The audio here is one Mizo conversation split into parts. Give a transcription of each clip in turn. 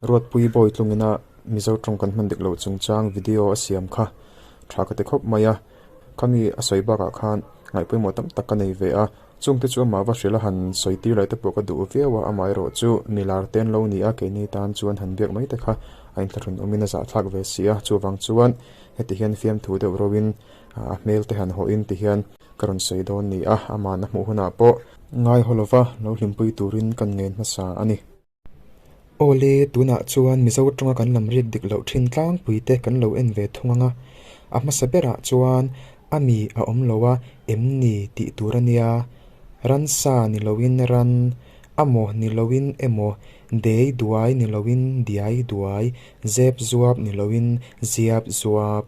Ruatpui Bawitlungina Mizo tawng kan hman dik loh chungchang video a siam kha tha ka ti khawp mai a, khami a sawi bakah khan ngaihpawimawh tam tak ka nei ve a, chungte chu amah va hrilh a han sawi tir leh te pawh ka duh viau a, amaherawh chu milar te an lo ni a, keini tan chuan han biak mai te kha a inthlahrun awmin a zahthlak ve si a, chuvang chuan heti hian fiamthu deuh rauhin a hmel te han hawhin ti hian ka rawn sawi dawn ni a, amahna hmuh hunah pawh ngaihaw lova lo hlimpui turin kan ngen hmasa a ni. Awle, tunah chuan Mizo tawnga kan lam rik dik loh thin tlangpui te kan lo en ve thung ang a. A hmasa berah chuan a mi a awm lo a, em ni tih tur a nia. Ransa ni loin ran, a maw ni loin emaw, dei duai ni loin diai duai, zep zuap ni loin ziap zuap.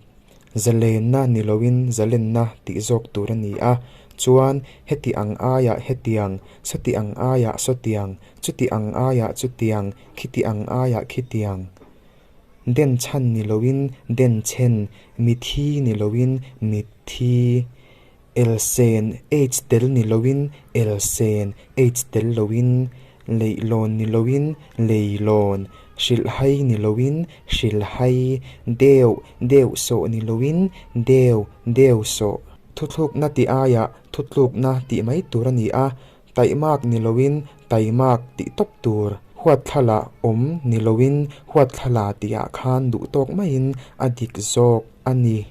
Zalenna ni loin zalenna tih zawk tur a ni a, chuan heti ang aiah hetiang, sawti ang aiah sawtiang, chuti ang aiah chutiang, khiti ang aiah khitiang. Den chhan ni loin den chhen, mithi ni loin mitthi, elsen H tel ni loin elsen H tel loin, leihlawn ni loin leilawn, hrilhhai ni loin hrilhhai, deuh deuh sawh ni loin deu deu sawh. Thuthlukna tih aiah thutlukna tih mai tur a ni a, taihmak ni loin taimak tih tawp tur. Huatthlala awm ni loin huatthlala tihah khan duh tawk maiin a dik zawk a ni.